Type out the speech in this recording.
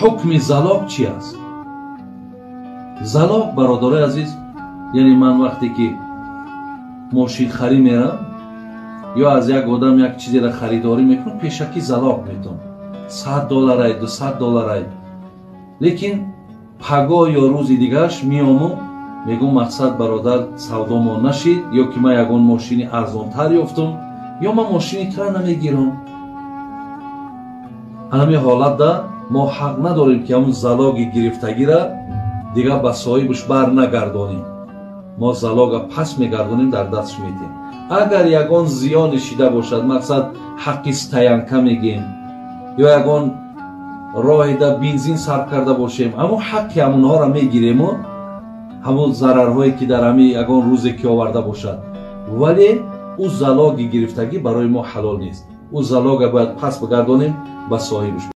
Ҳукми залог чи аст? Залог, бародарои азиз, яъне ман вақте ки мошинхарӣ мерам ё аз як одам як чизеро харидорӣ мекунам, пешакӣ залог метавам, 100 долларай, 200 долларай. Лекин пагоҳ ё рӯзи дигараш меому мегӯм: «Мақсад, бародар, савдомон нашид, ё ки ман ягон мошини арзонтар ёфтум, ё ман мошини тура намегирам». Ҳамин ҳолатда мо ҳақ надорем, ки ҳамун залоги гирифтагира дигар ба соҳибаш бар нагардонем. Мо залога пас мегардонем, дар дастш метем. Агар ягон зиёне шида бошад, мақсад, ҳаққи стоянка мегем ё ягон роҳеда бензин сарф карда бошем, ҳамун ҳаққи ҳамонҳоро мегирему ҳамун зарарҳое, ки дар ҳамин ягон рӯзе ки оварда бошад. Вале ӯ залоги гирифтагӣ барои мо ҳалол нест. Ӯ залога бояд пас бигардонем ба соҳибаш.